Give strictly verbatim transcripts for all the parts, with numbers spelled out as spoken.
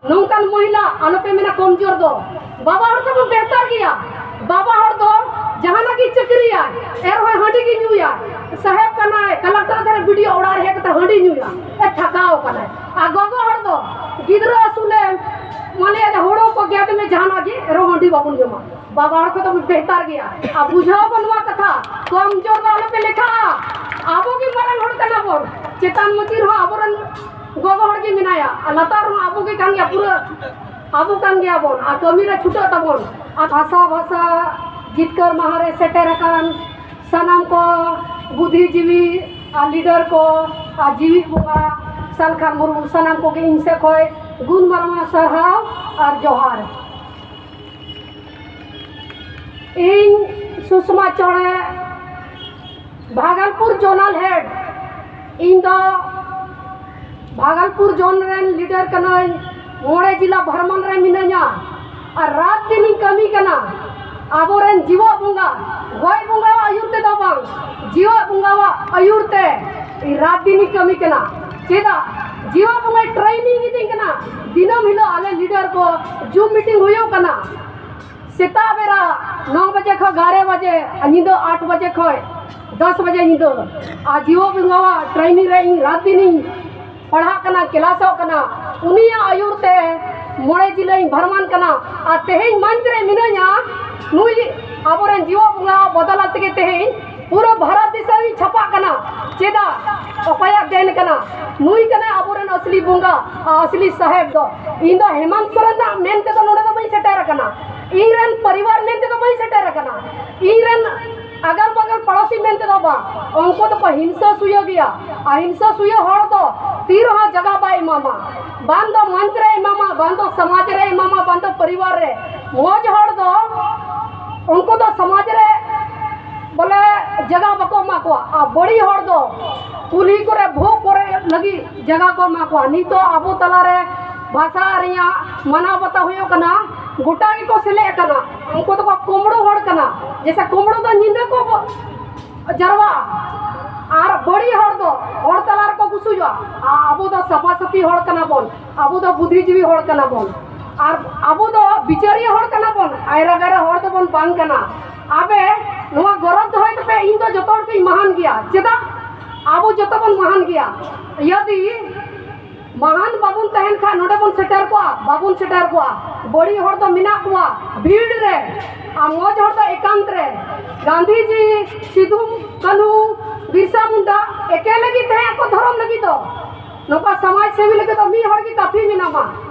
ᱱᱚᱝᱠᱟᱱ ᱢᱚᱦᱤᱞᱟ ᱟᱞᱚᱯᱮ ᱢᱮᱱᱟ ᱠᱚᱢᱡᱳᱨ ᱫᱚ᱾ ᱵᱟᱵᱟ ᱦᱚᱲ ᱫᱚᱵᱚᱱ ᱵᱮᱦᱛᱟᱨ ᱜᱮᱭᱟ᱾ ᱵᱟᱵᱟ ᱦᱚᱲ ᱫᱚ ᱡᱟᱦᱟᱱᱟᱜ ᱜᱮ ᱪᱟᱹᱠᱨᱤᱭᱟᱭ, ᱮᱱ ᱨᱮᱦᱚᱸ ᱦᱟᱺᱰᱤ ᱜᱮ ᱧᱩᱭᱟ᱾ ᱥᱟᱦᱮᱵ ᱠᱟᱱᱟᱭ, ᱠᱟᱞᱮᱠᱴᱚᱨ ᱫᱷᱟᱨᱮ ᱵᱤᱰᱤᱭᱳ ᱚᱲᱟᱜ ᱨᱮ ᱦᱮᱡ ᱠᱟᱛᱮ ᱦᱟᱺᱰᱤ ᱧᱩᱭᱟ᱾ ᱮ, ᱛᱷᱟᱠᱟᱣ ᱠᱟᱱᱟᱭ᱾ ᱟᱨ ᱜᱚᱜᱚ ᱦᱚᱲ ᱫᱚ ᱜᱤᱫᱽᱨᱟᱹ ᱟᱹᱥᱩᱞᱮᱢ, ᱢᱟᱱᱮ ᱦᱳᱲᱳ ᱠᱚ ᱜᱮᱫ ᱢᱮ, ᱡᱟᱦᱟᱱᱟᱜ ᱜᱮ, ᱮᱱ ᱨᱮᱦᱚᱸ ᱦᱟᱺᱰᱤ ᱵᱟᱵᱚᱱ ᱡᱚᱢᱟ᱾ ᱵᱟᱵᱟ ᱦᱚᱲ ᱠᱷᱚᱱ ᱫᱚᱵᱚᱱ ᱵᱮᱦᱛᱟᱨ ᱜᱮᱭᱟ᱾ ᱟᱨ ᱵᱩᱡᱷᱟᱹᱣ ᱵᱚᱱ ᱱᱚᱣᱟ ᱠᱟᱛᱷᱟ, ᱠᱚᱢᱡᱳᱨ ᱫᱚ ᱟᱞᱚᱯᱮ ᱞᱮᱠᱷᱟᱜᱼᱟ᱾ ᱟᱵᱚ ᱜᱮ ᱢᱟᱨᱟᱝ ᱦᱚᱲ ᱠᱟᱱᱟ ᱵᱚᱱ᱾ ᱪᱮᱛᱟᱱ ᱢᱟᱹᱪᱤ ᱨᱮᱦᱚᱸ ᱟᱵᱚᱨᱮᱱ ᱜᱚᱜᱚ ᱦᱚᱲ ᱜᱮ ᱢᱮᱱᱟᱭᱟ, ᱟᱨ ᱞᱟᱛᱟᱨ ᱨᱮᱦᱚᱸ ᱟᱵᱚ ᱜᱮ ᱠᱟᱱ ᱜᱮᱭᱟ, ᱯᱩᱨᱟᱹ ᱟᱵᱚ ᱠᱟᱱ ᱜᱮᱭᱟ ᱵᱚᱱ᱾ ᱟᱨ ᱠᱟᱹᱢᱤ ᱨᱮ ᱪᱷᱩᱴᱟᱹᱜ ᱛᱟᱵᱚᱱ᱾ ᱟᱨ ᱵᱷᱟᱥᱟ ᱵᱷᱟᱥᱟ ᱡᱤᱛᱠᱟᱹᱨ ᱢᱟᱦᱟ ᱨᱮ ᱥᱮᱴᱮᱨ ᱟᱠᱟᱱ ᱥᱟᱱᱟᱢ ᱠᱚ ᱵᱩᱫᱽᱫᱷᱤᱡᱤᱵᱤ ᱟᱨ ᱞᱤᱰᱟᱨ ᱠᱚ ᱟᱨ ᱡᱤᱣᱤ ᱵᱚᱸᱜᱟ ᱥᱟᱞᱠᱷᱟᱱ ᱢᱩᱨᱢᱩ, ᱥᱟᱱᱟᱢ ᱠᱚᱜᱮ ᱤᱧ ᱥᱮᱫ ᱠᱷᱚᱱ ᱜᱩᱱ ᱢᱟᱱᱟᱣ ᱥᱟᱨᱦᱟᱣ ᱟᱨ ᱡᱚᱦᱟᱨ᱾ ᱤᱧ ᱥᱩᱥᱢᱟ ᱪᱚᱬᱮ, ᱵᱷᱟᱜᱚᱞᱯᱩᱨ zonal head᱾ ᱤᱧ ᱫᱚ ᱵᱷᱟᱜᱚᱞᱯᱩᱨ zone ᱨᱮᱱ leader ᱠᱟᱹᱱᱟᱹᱧ, ᱢᱚᱬᱮ ᱡᱤᱞᱟ ᱵᱷᱨᱚᱢᱚᱱ ᱨᱮ ᱢᱤᱱᱟᱹᱧᱟ ᱟᱨ ᱨᱟᱛ ᱫᱤᱱᱤᱧ ᱠᱟᱹᱢᱤ ᱠᱟᱱᱟ᱾ ᱟᱵᱚᱨᱮᱱ ᱡᱤᱣᱮᱫ ᱵᱚᱸᱜᱟ, ᱜᱚᱡ ᱵᱚᱸᱜᱟᱣᱟᱜ ᱟᱹᱭᱩᱨ ᱛᱮᱫᱚ ᱵᱟᱝ, ᱡᱤᱣᱮᱫ ᱵᱚᱸᱜᱟᱣᱟᱜ ᱟᱹᱭᱩᱨ ᱛᱮ ᱤᱧ ᱨᱟᱛ ᱫᱤᱱᱤᱧ ᱠᱟᱹᱢᱤ ᱠᱟᱱᱟ᱾ ᱪᱮᱫᱟᱜ? ᱡᱤᱣᱮᱫ ᱵᱚᱸᱜᱟᱭ training ᱤᱫᱤᱧ ᱠᱟᱱᱟ᱾ ᱫᱤᱱᱟᱹᱢ ᱦᱤᱞᱳᱜ ᱟᱞᱮ leader ᱠᱚ Zoom meeting ᱦᱩᱭᱩᱜ ᱠᱟᱱᱟ᱾ ᱥᱮᱛᱟᱜ ᱵᱮᱲᱟ ᱱᱚ ᱵᱟᱡᱮ ᱠᱷᱚᱱ ᱮᱜᱟᱨᱚ ᱵᱟᱡᱮ, ᱟᱨ ᱧᱤᱫᱟᱹ ᱟᱴ ᱵᱟᱡᱮ ᱠᱷᱚᱱ ᱫᱚᱥ ᱵᱟᱡᱮ ᱧᱤᱫᱟᱹ᱾ ᱟᱨ ᱡᱤᱣᱮᱫ ᱵᱚᱸᱜᱟᱣᱟᱜ training ᱨᱮ ᱤᱧ ᱨᱟᱛ ᱫᱤᱱᱤᱧ ᱯᱟᱲᱦᱟᱜ ᱠᱟᱱᱟ, ᱠᱞᱟᱥᱚᱜ ᱠᱟᱱᱟ᱾ ᱩᱱᱤᱭᱟᱜ ᱟᱹᱭᱩᱨ ᱛᱮ ᱢᱚᱬᱮ ᱡᱤᱞᱟᱹᱧ ᱵᱷᱨᱚᱢᱚᱱ ᱠᱟᱱᱟ᱾ ᱟᱨ ᱛᱮᱦᱮᱧ ᱢᱚᱧᱪ ᱨᱮ ᱢᱤᱱᱟᱹᱧᱟ, ᱱᱩᱭ ᱟᱵᱚᱨᱮᱱ ᱡᱤᱣᱮᱫ ᱵᱚᱸᱜᱟ ᱵᱚᱫᱚᱞᱟᱛ ᱛᱮᱜᱮ ᱛᱮᱦᱮᱧ ᱯᱩᱨᱟᱹ ᱵᱷᱟᱨᱚᱛ ᱫᱤᱥᱚᱢ ᱤᱧ ᱪᱷᱟᱯᱟᱜ ᱠᱟᱱᱟ᱾ ᱪᱮᱫᱟᱜ? ᱚᱠᱚᱭᱟᱜ ᱫᱮᱱ ᱠᱟᱱᱟ? ᱱᱩᱭ ᱠᱟᱱᱟᱭ ᱟᱵᱚᱨᱮᱱ ᱟᱥᱞᱤ ᱵᱚᱸᱜᱟ, ᱟᱨ ᱟᱥᱞᱤ ᱥᱟᱦᱮᱵ ᱫᱚ᱾ ᱤᱧ ᱫᱚ ᱦᱮᱢᱟᱱᱛ ᱥᱚᱨᱮᱱ ᱫᱟᱜ ᱢᱮᱱ ᱛᱮᱫᱚ ᱱᱚᱰᱮ ᱫᱚ ᱵᱟᱹᱧ ᱥᱮᱴᱮᱨ ᱟᱠᱟᱱᱟ, ᱤᱧ ᱨᱮᱱ ᱯᱚᱨᱤᱵᱟᱨ ᱢᱮᱱ ᱛᱮᱫᱚ ᱵᱟᱹᱧ ᱥᱮᱴᱮᱨ ᱟᱠᱟᱱᱟ, ᱤᱧ ᱨᱮᱱ ᱟᱜᱟᱞ ᱵᱟᱜᱟᱞ ᱯᱟᱲᱳᱥᱤ ᱢᱮᱱ ᱛᱮᱫᱚ ᱵᱟᱝ᱾ ᱩᱱᱠᱩ ᱫᱚᱠᱚ ᱦᱤᱝᱥᱟᱹ ᱥᱩᱭᱟᱹ ᱜᱮᱭᱟ, ᱟᱨ ᱦᱤᱝᱥᱟᱹ ᱥᱩᱭᱟᱹ ᱦᱚᱲ ᱫᱚ ᱛᱤ ᱨᱮᱦᱚᱸ ᱡᱟᱭᱜᱟ ᱵᱟᱭ ᱮᱢᱟᱢᱟ, ᱵᱟᱝ ᱫᱚ ᱢᱚᱧᱪ ᱨᱮ ᱮᱢᱟᱢᱟ, ᱵᱟᱝ ᱫᱚ ᱥᱚᱢᱟᱡᱽ ᱨᱮ ᱮᱢᱟᱢᱟ, ᱵᱟᱝ ᱫᱚ ᱯᱚᱨᱤᱵᱟᱨ ᱨᱮ᱾ ᱢᱚᱡᱽ ᱦᱚᱲ ᱫᱚ ᱩᱱᱠᱩ ᱫᱚ ᱥᱚᱢᱟᱡᱽ ᱨᱮ ᱵᱚᱞᱮ ᱡᱟᱭᱜᱟ ᱵᱟᱠᱚ ᱮᱢᱟ ᱠᱚᱣᱟ᱾ ᱟᱨ ᱵᱟᱹᱲᱤᱡ ᱦᱚᱲ ᱫᱚ ᱠᱩᱞᱦᱤ ᱠᱚᱨᱮ, ᱵᱷᱳᱜᱽ ᱠᱚᱨᱮ ᱞᱟᱹᱜᱤᱫ ᱡᱟᱭᱜᱟ ᱠᱚ ᱮᱢᱟ ᱠᱚᱣᱟ᱾ ᱱᱤᱛᱚᱜ ᱟᱵᱚ ᱛᱟᱞᱟᱨᱮ ᱵᱷᱟᱥᱟ ᱨᱮᱭᱟᱜ ᱢᱟᱱᱟᱣ ᱵᱟᱛᱟᱣ ᱦᱩᱭᱩᱜ ᱠᱟᱱᱟ, ᱜᱚᱴᱟ ᱜᱮᱠᱚ ᱥᱮᱞᱮᱫ ᱟᱠᱟᱱᱟ᱾ ᱩᱱᱠᱩ ᱫᱚᱠᱚ ᱠᱩᱢᱵᱽᱲᱩ ᱦᱚᱲ ᱠᱟᱱᱟ᱾ ᱡᱮᱭᱥᱮ ᱠᱩᱢᱵᱽᱲᱩ ᱫᱚ ᱧᱤᱫᱟᱹ ᱠᱚ ᱡᱟᱨᱣᱟᱜᱼᱟ, ᱟᱨ ᱵᱟᱹᱲᱤᱡ ᱦᱚᱲ ᱫᱚ ᱦᱚᱲ ᱛᱟᱞᱟ ᱨᱮᱠᱚ ᱜᱩᱥᱩᱡᱚᱜᱼᱟ᱾ ᱟ-, ᱟᱵᱚ ᱫᱚ ᱥᱟᱯᱷᱟ ᱥᱟᱹᱯᱷᱤ ᱦᱚᱲ ᱠᱟᱱᱟ ᱵᱚᱱ, ᱟᱵᱚ ᱫᱚ ᱵᱩᱫᱷᱤᱡᱤᱵᱤ ᱦᱚᱲ ᱠᱟᱱᱟ ᱵᱚᱱ, ᱟᱨ ᱟᱵᱚ ᱫᱚ ᱵᱤᱪᱟᱹᱨᱤᱭᱟᱹ ᱦᱚᱲ ᱠᱟᱱᱟ ᱵᱚᱱ᱾ ᱟᱭᱨᱟ ᱜᱟᱭᱨᱟ ᱦᱚᱲ ᱫᱚᱵᱚᱱ ᱵᱟᱝ ᱠᱟᱱᱟ᱾ ᱟᱵᱮ ᱱᱚᱣᱟ ᱜᱚᱨᱚᱡᱽ ᱫᱚᱦᱚᱭ ᱛᱟᱯᱮ, ᱤᱧ ᱫᱚ ᱡᱚᱛᱚ ᱦᱚᱲ ᱛᱤᱧ ᱢᱟᱦᱟᱱ ᱜᱮᱭᱟ᱾ ᱪᱮᱫᱟᱜ? ᱟᱵᱚ ᱡᱚᱛᱚ ᱵᱚᱱ ᱢᱟᱦᱟᱱ ᱜᱮᱭᱟ᱾ ᱡᱩᱫᱤ ᱢᱟᱦᱟᱱ ᱵᱟᱵᱚᱱ ᱛᱟᱦᱮᱱ ᱠᱷᱟᱱ ᱱᱚᱰᱮ ᱵᱚᱱ ᱥᱮᱴᱮᱨ ᱠᱚᱜᱼᱟ? ᱵᱟᱵᱚᱱ ᱥᱮᱴᱮᱨ ᱠᱚᱜᱼᱟ᱾ ᱵᱟᱹᱲᱤᱡ ᱦᱚᱲ ᱫᱚ ᱢᱮᱱᱟᱜ ᱠᱚᱣᱟ ᱵᱷᱤᱲ ᱨᱮ, ᱟᱨ ᱢᱚᱡᱽ ᱦᱚᱲ ᱫᱚ ᱮᱠᱟᱱᱛ ᱨᱮ᱾ ᱜᱟᱱᱫᱷᱤᱡᱤ, ᱥᱤᱫᱷᱩ ᱠᱟᱹᱱᱦᱩ, ᱵᱤᱨᱥᱟ ᱢᱩᱱᱰᱟ ᱮᱠᱮ ᱞᱟᱹᱜᱤᱫ ᱛᱟᱦᱮᱸ ᱟᱠᱚ ᱫᱷᱚᱨᱚᱢ ᱞᱟᱹᱜᱤᱫ ᱫᱚ᱾ ᱱᱚᱝᱠᱟ ᱥᱚᱢᱟᱡᱽ ᱥᱮᱵᱤ ᱞᱟᱹᱜᱤᱫ ᱫᱚ ᱢᱤᱫ ᱦᱚᱲ ᱜᱮ ᱠᱟᱹᱯᱷᱤ ᱢᱮᱱᱟᱢᱟ᱾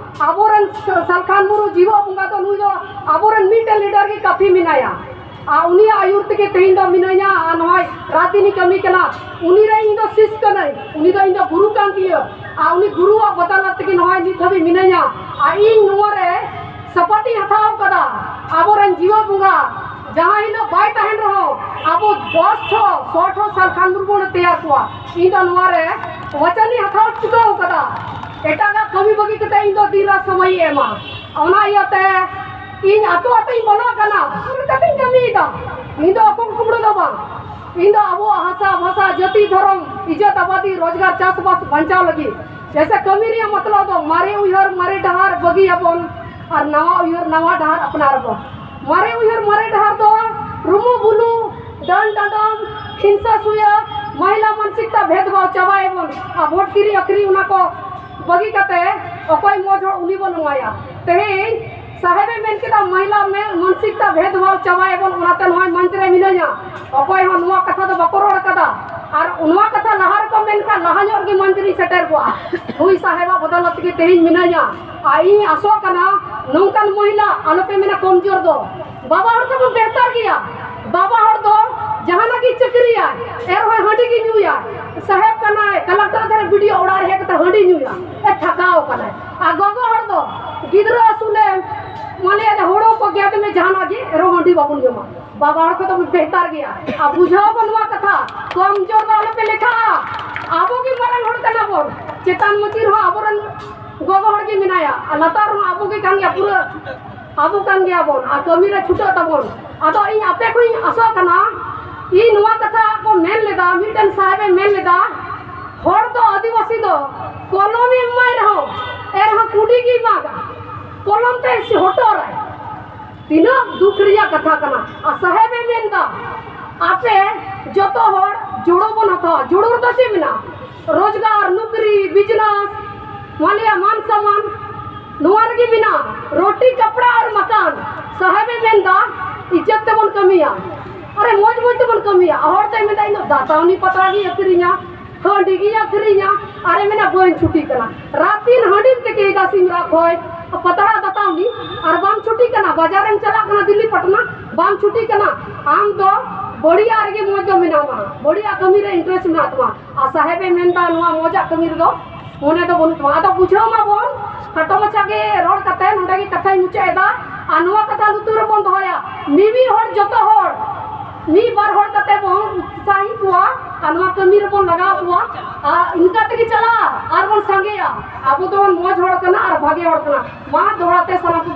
ᱟᱵᱚᱨᱮᱱ ᱥᱟᱞᱠᱷᱟᱱ ᱢᱩᱨᱢᱩ ᱡᱤᱣᱟ ᱵᱚᱸᱜᱟ ᱫᱚ ᱱᱩᱭ ᱫᱚ ᱟᱵᱚᱨᱮᱱ ᱢᱤᱫᱴᱮᱱ ᱞᱤᱰᱟᱨ ᱜᱮ ᱠᱟᱹᱯᱷᱤ ᱢᱮᱱᱟᱭᱟ᱾ ᱟᱨ ᱩᱱᱤᱭᱟᱜ ᱟᱹᱭᱩᱨ ᱛᱮᱜᱮ ᱛᱮᱦᱮᱧ ᱫᱚ ᱢᱤᱱᱟᱹᱧᱟ᱾ ᱟᱨ ᱱᱚᱜᱼᱚᱭ ᱨᱟᱡᱽᱱᱤᱛᱤ ᱠᱟᱹᱢᱤ ᱠᱟᱱᱟ, ᱩᱱᱤ ᱨᱮ ᱤᱧ ᱫᱚ ᱥᱤᱥ ᱠᱟᱹᱱᱟᱹᱧ, ᱩᱱᱤ ᱫᱚ ᱤᱧ ᱫᱚ ᱜᱩᱨᱩ ᱠᱟᱱ ᱛᱤᱧᱟᱹ᱾ ᱟᱨ ᱩᱱᱤ ᱜᱩᱨᱩᱣᱟᱜ ᱵᱚᱫᱟᱞᱟᱛ ᱛᱮᱜᱮ ᱱᱚᱜᱼᱚᱭ ᱱᱤᱛ ᱦᱟᱹᱵᱤᱡ ᱢᱤᱱᱟᱹᱧᱟ᱾ ᱟᱨ ᱤᱧ ᱱᱚᱣᱟ ᱨᱮ ᱥᱟᱯᱟᱴᱤᱧ ᱦᱟᱛᱟᱣ ᱠᱟᱫᱟ᱾ ᱟᱵᱚᱨᱮᱱ ᱡᱤᱣᱟ ᱵᱚᱸᱜᱟ ᱡᱟᱦᱟᱸ ᱦᱤᱞᱳᱜ ᱵᱟᱭ ᱛᱟᱦᱮᱱ ᱨᱮᱦᱚᱸ, ᱟᱵᱚ ᱫᱚᱥ ᱴᱷᱚ ᱥᱚ ᱴᱷᱚ ᱥᱟᱞᱠᱷᱟᱱ ᱢᱩᱨᱢᱩ ᱞᱮ ᱛᱮᱭᱟᱨ ᱠᱚᱣᱟ᱾ ᱤᱧ ᱫᱚ ᱱᱚᱣᱟ ᱨᱮ ᱵᱚᱪᱚᱱᱤᱧ ᱦᱟᱛᱟᱣ ᱪᱩᱠᱟᱹᱣ ᱠᱟᱫᱟ᱾ ᱮᱴᱟᱜᱟᱜ ᱠᱟᱹᱢᱤ ᱵᱟᱹᱜᱤ ᱠᱟᱛᱮ ᱤᱧ ᱫᱚ ᱫᱤᱱ ᱨᱟᱛ ᱥᱚᱢᱚᱭᱤᱧ ᱮᱢᱟ᱾ ᱚᱱᱟ ᱤᱭᱟᱹᱛᱮ ᱤᱧ ᱟᱛᱳ ᱟᱛᱳᱧ ᱵᱚᱞᱚᱜ ᱠᱟᱱᱟ, ᱚᱱᱠᱟᱛᱮᱧ ᱠᱟᱹᱢᱤᱭᱮᱫᱟ᱾ ᱤᱧ ᱫᱚ ᱚᱠᱚᱭ ᱠᱩᱢᱵᱽᱲᱩ ᱫᱚ ᱵᱟᱝ, ᱤᱧ ᱫᱚ ᱟᱵᱚᱣᱟᱜ ᱦᱟᱥᱟ ᱵᱷᱟᱥᱟ, ᱡᱟᱹᱛᱤ, ᱫᱷᱚᱨᱚᱢ, ᱤᱡᱽᱡᱚᱛ, ᱟᱵᱟᱫᱤ, ᱨᱳᱡᱽᱜᱟᱨ, ᱪᱟᱥᱵᱟᱥ ᱵᱟᱧᱪᱟᱣ ᱞᱟᱹᱜᱤᱫ᱾ ᱡᱮᱭᱥᱮ ᱠᱟᱹᱢᱤ ᱨᱮᱭᱟᱜ ᱢᱚᱛᱞᱚᱵ ᱫᱚ ᱢᱟᱨᱮ ᱩᱭᱦᱟᱹᱨ, ᱢᱟᱨᱮ ᱰᱟᱦᱟᱨ ᱵᱟᱹᱜᱤᱭᱟᱵᱚᱱ ᱟᱨ ᱱᱟᱣᱟ ᱩᱭᱦᱟᱹᱨ, ᱱᱟᱣᱟ ᱰᱟᱦᱟᱨ ᱟᱯᱱᱟᱨ ᱟᱵᱚᱱ᱾ ᱢᱟᱨᱮ ᱩᱭᱦᱟᱹᱨ, ᱢᱟᱨᱮ ᱰᱟᱦᱟᱨ ᱫᱚ ᱨᱩᱢᱩ ᱵᱩᱞᱩ, ᱰᱟᱹᱱ ᱰᱟᱸᱰᱚᱢ, ᱦᱤᱝᱥᱟᱹ ᱥᱩᱭᱟᱹ, ᱢᱚᱦᱤᱞᱟ ᱢᱟᱱᱥᱤᱠᱛᱟ ᱵᱷᱮᱫᱽ ᱵᱷᱟᱣ ᱪᱟᱵᱟᱭᱟᱵᱚᱱ᱾ ᱟᱨ ᱵᱷᱳᱴ ᱠᱤᱨᱤᱧ ᱟᱹᱠᱷᱨᱤᱧ ᱚᱱᱟ ᱠᱚ ᱵᱟᱹᱜᱤ ᱠᱟᱛᱮ ᱚᱠᱚᱭ ᱢᱚᱡᱽ ᱦᱚᱲ ᱩᱱᱤ ᱵᱚᱱ ᱮᱢᱟᱭᱟ᱾ ᱛᱮᱦᱮᱧ ᱥᱟᱦᱮᱵᱮ ᱢᱮᱱ ᱠᱮᱫᱟ, ᱢᱚᱦᱤᱞᱟ ᱢᱮ-, ᱢᱟᱱᱥᱤᱠᱛᱟ ᱵᱷᱮᱫᱽ ᱵᱷᱟᱣ ᱪᱟᱵᱟᱭᱟᱵᱚᱱ, ᱚᱱᱟᱛᱮ ᱱᱚᱣᱟ ᱢᱚᱧᱪ ᱨᱮ ᱢᱤᱱᱟᱹᱧᱟ᱾ ᱚᱠᱚᱭ ᱦᱚᱸ ᱱᱚᱣᱟ ᱠᱟᱛᱷᱟ ᱫᱚ ᱵᱟᱠᱚ ᱨᱚᱲ ᱠᱟᱫᱟ᱾ ᱟᱨ ᱱᱚᱣᱟ ᱠᱟᱛᱷᱟ ᱞᱟᱦᱟ ᱨᱮᱠᱚ ᱢᱮᱱᱠᱷᱟᱱ ᱞᱟᱦᱟ ᱧᱚᱜ ᱨᱮᱜᱮ ᱢᱚᱧᱪ ᱨᱤᱧ ᱥᱮᱴᱮᱨ ᱠᱚᱜᱼᱟ᱾ ᱱᱩᱭ ᱥᱟᱦᱮᱵᱟᱜ ᱵᱚᱫᱚᱞ ᱛᱮᱜᱮ ᱛᱮᱦᱮᱧ ᱢᱤᱱᱟᱹᱧᱟ᱾ ᱟᱨ ᱤᱧ ᱟᱥᱚᱜ ᱠᱟᱱᱟ ᱱᱚᱝᱠᱟᱱ ᱢᱚᱦᱤᱞᱟ ᱟᱞᱚᱯᱮ ᱢᱮᱱᱟ ᱠᱚᱢᱡᱳᱨ ᱫᱚ᱾ ᱵᱟᱵᱟ ᱦᱚᱲ ᱫᱚᱵᱚᱱ ᱵᱮᱦᱛᱟᱨ ᱜᱮᱭᱟ᱾ ᱵᱟᱵᱟ ᱦᱚᱲ ᱫᱚ ᱡᱟᱦᱟᱱᱟᱜ ᱜᱮ ᱪᱟᱹᱠᱨᱤᱭᱟᱭ, ᱮᱱ ᱨᱮᱦᱚᱸ ᱦᱟᱺᱰᱤ ᱜᱮ ᱧᱩᱭᱟ᱾ ᱥᱟᱦᱮᱵ ᱠᱟᱱᱟᱭ, ᱠᱟᱞᱮᱠᱴᱚᱨ ᱫᱷᱟᱨᱮ ᱵᱤᱰᱤᱭᱳ ᱚᱲᱟᱜ ᱨᱮ ᱦᱮᱡ ᱠᱟᱛᱮ ᱦᱟᱺᱰᱤ ᱧᱩᱭᱟ᱾ ᱮ, ᱛᱷᱟᱠᱟᱣ ᱠᱟᱱᱟᱭ᱾ ᱟᱨ ᱜᱚᱜᱚ ᱦᱚᱲ ᱫᱚ ᱜᱤᱫᱽᱨᱟᱹ ᱟᱹᱥᱩᱞᱮᱢ, ᱢᱟᱱᱮ ᱦᱳᱲᱳ ᱠᱚ ᱜᱮᱫ ᱢᱮ, ᱡᱟᱦᱟᱱᱟᱜ ᱜᱮ, ᱮᱱ ᱨᱮᱦᱚᱸ ᱦᱟᱺᱰᱤ ᱵᱟᱵᱚᱱ ᱡᱚᱢᱟ᱾ ᱵᱟᱵᱟ ᱦᱚᱲ ᱠᱚᱫᱚ ᱵᱚᱱ ᱵᱮᱦᱛᱟᱨ ᱜᱮᱭᱟ᱾ ᱟᱨ ᱵᱩᱡᱷᱟᱹᱣ ᱟᱵᱚᱱ ᱱᱚᱣᱟ ᱠᱟᱛᱷᱟ, ᱠᱚᱢᱡᱳᱨ ᱫᱚ ᱟᱞᱚᱯᱮ ᱞᱮᱠᱷᱟᱜᱼᱟ᱾ ᱟᱵᱚ ᱜᱮ ᱢᱟᱨᱟᱝ ᱦᱚᱲ ᱠᱟᱱᱟ ᱵᱚᱱ᱾ ᱪᱮᱛᱟᱱ ᱢᱟᱹᱪᱤ ᱨᱮᱦᱚᱸ ᱟᱵᱚᱨᱮᱱ ᱜᱚᱜᱚ ᱦᱚᱲ ᱜᱮ ᱢᱮᱱᱟᱭᱟ, ᱟᱨ ᱞᱟᱛᱟᱨ ᱨᱮᱦᱚᱸ ᱟᱵᱚ ᱜᱮ ᱠᱟᱱ ᱜᱮᱭᱟ, ᱯᱩᱨᱟᱹ ᱟᱵᱚ ᱠᱟᱱ ᱜᱮᱭᱟ ᱵᱚᱱ᱾ ᱟᱨ ᱠᱟᱹᱢᱤ ᱨᱮ ᱪᱷᱩᱴᱟᱹᱜ ᱛᱟᱵᱚᱱ᱾ ᱟᱫᱚ ᱤᱧ ᱟᱯᱮ ᱠᱷᱚᱱ ᱤᱧ ᱟᱥᱚᱜ ᱠᱟᱱᱟ, ᱤᱧ ᱱᱚᱣᱟ ᱠᱟᱛᱷᱟ ᱠᱚ ᱢᱮᱱ ᱞᱮᱫᱟ, ᱢᱤᱫᱴᱮᱱ ᱥᱟᱦᱮᱵᱮ ᱢᱮᱱ ᱞᱮᱫᱟ, ᱦᱚᱲ ᱫᱚ ᱟᱹᱫᱤᱵᱟᱹᱥᱤ ᱫᱚ ᱠᱚᱞᱚᱢᱮ ᱮᱢᱟᱭ ᱨᱮᱦᱚᱸ, ᱮᱱᱨᱮᱦᱚᱸ ᱠᱩᱰᱤ ᱜᱮᱭ ᱢᱟᱜᱟ, ᱠᱚᱞᱚᱢ ᱛᱮ ᱦᱚᱴᱚᱨᱟᱭ᱾ ᱛᱤᱱᱟᱹᱜ ᱫᱩᱠ ᱨᱮᱭᱟᱜ ᱠᱟᱛᱷᱟ ᱠᱟᱱᱟ᱾ ᱟᱨ ᱥᱟᱦᱮᱵᱮ ᱢᱮᱱᱫᱟ, ᱟᱯᱮ ᱡᱚᱛᱚ ᱦᱚᱲ ᱡᱩᱲᱩ ᱵᱚᱱ ᱦᱟᱛᱟᱣᱟ᱾ ᱡᱩᱲᱩ ᱨᱮᱫᱚ ᱪᱮᱫ ᱢᱮᱱᱟᱜᱼᱟ? ᱨᱳᱡᱽᱜᱟᱨ, ᱱᱩᱠᱨᱤ, ᱵᱤᱡᱽᱱᱮᱥ, ᱢᱟᱱᱞᱤᱭᱟ ᱢᱟᱱ ᱥᱚᱢᱢᱟᱱ, ᱱᱚᱣᱟ ᱨᱮᱜᱮ ᱢᱮᱱᱟᱜᱼᱟ᱾ ᱨᱳᱴᱤ, ᱠᱟᱯᱲᱟ ᱟᱨ ᱢᱟᱠᱟᱱ᱾ ᱥᱟᱦᱮᱵᱮ ᱢᱮᱱᱫᱟ, ᱤᱡᱽᱡᱚᱛ ᱛᱮᱵᱚᱱ ᱠᱟᱹᱢᱤᱭᱟ᱾ ᱟᱨᱮ, ᱢᱚᱡᱽ ᱢᱚᱡᱽ ᱛᱮᱵᱚᱱ ᱠᱟᱹᱢᱤᱭᱟ᱾ ᱦᱚᱲ ᱫᱚᱭ ᱢᱮᱱᱫᱟ, ᱤᱧ ᱫᱚ ᱫᱟᱛᱟᱣᱱᱤ ᱯᱟᱛᱲᱟ ᱜᱤᱧ ᱟᱹᱠᱷᱨᱤᱧᱟ, ᱦᱟᱺᱰᱤ ᱜᱤᱧ ᱟᱹᱠᱷᱨᱤᱧᱟ᱾ ᱟᱨᱮ ᱢᱮᱱᱟ, ᱵᱟᱹᱧ ᱪᱷᱩᱴᱤ ᱠᱟᱱᱟ᱾ ᱨᱟᱛᱤᱱ ᱦᱟᱺᱰᱤᱢ ᱛᱮᱠᱮᱭᱮᱫᱟ ᱥᱤᱢᱨᱟ ᱠᱷᱚᱭ, ᱯᱟᱛᱲᱟ ᱫᱟᱛᱟᱣᱱᱤ, ᱟᱨ ᱵᱟᱢ ᱪᱷᱩᱴᱤ ᱠᱟᱱᱟ᱾ ᱵᱟᱡᱟᱨᱮᱢ ᱪᱟᱞᱟᱜ ᱠᱟᱱᱟ ᱫᱤᱞᱞᱤ ᱯᱟᱴᱱᱟ, ᱵᱟᱢ ᱪᱷᱩᱴᱤ ᱠᱟᱱᱟ᱾ ᱟᱢ ᱫᱚ ᱵᱟᱹᱲᱤᱡᱟᱜ ᱨᱮᱜᱮ ᱢᱚᱡᱽ ᱫᱚ ᱢᱮᱱᱟᱢᱟ, ᱵᱟᱹᱲᱤᱡᱟᱜ ᱠᱟᱹᱢᱤ ᱨᱮ interest ᱢᱮᱱᱟᱜ ᱛᱟᱢᱟ᱾ ᱟᱨ ᱥᱟᱦᱮᱵᱮ ᱢᱮᱱᱫᱟ, ᱱᱚᱣᱟ ᱢᱚᱡᱟᱜ ᱠᱟᱹᱢᱤ ᱨᱮᱫᱚ ᱢᱚᱱᱮ ᱫᱚ ᱵᱟᱹᱱᱩᱜ ᱛᱟᱢᱟ᱾ ᱟᱫᱚ ᱵᱩᱡᱷᱟᱹᱣ ᱢᱟᱵᱚᱱ, ᱠᱷᱟᱴᱚ ᱢᱟᱪᱷᱟ ᱜᱮ ᱨᱚᱲ ᱠᱟᱛᱮ ᱱᱚᱰᱮ ᱜᱮ ᱠᱟᱛᱷᱟᱧ ᱢᱩᱪᱟᱹᱫ ᱮᱫᱟ᱾ ᱟᱨ ᱱᱚᱣᱟ ᱠᱟᱛᱷᱟ ᱞᱩᱛᱩᱨ ᱨᱮᱵᱚᱱ ᱫᱚᱦᱚᱭᱟ, ᱢᱤᱢᱤᱫ ᱦᱚᱲ, ᱡᱚᱛᱚ ᱦᱚᱲ ᱢᱤᱫ ᱵᱟᱨ ᱦᱚᱲ ᱠᱟᱛᱮ ᱵᱚᱱ ᱩᱛᱥᱟᱦᱤ ᱠᱚᱣᱟ ᱟᱨ ᱱᱚᱣᱟ ᱠᱟᱹᱢᱤ ᱨᱮᱵᱚᱱ ᱞᱟᱜᱟᱣ ᱠᱚᱣᱟ᱾ ᱟᱨ ᱤᱱᱠᱟ ᱛᱮᱜᱮ ᱪᱟᱞᱟᱜᱼᱟ, ᱟᱨ ᱵᱚᱱ ᱥᱟᱸᱜᱮᱭᱟ᱾ ᱟᱵᱚ ᱫᱚᱵᱚᱱ ᱢᱚᱡᱽ ᱦᱚᱲ ᱠᱟᱱᱟ ᱟᱨ ᱵᱷᱟᱜᱮ ᱦᱚᱲ ᱠᱟᱱᱟ᱾ ᱢᱟ ᱫᱚᱦᱲᱟ ᱛᱮ ᱥᱟᱱᱟᱢ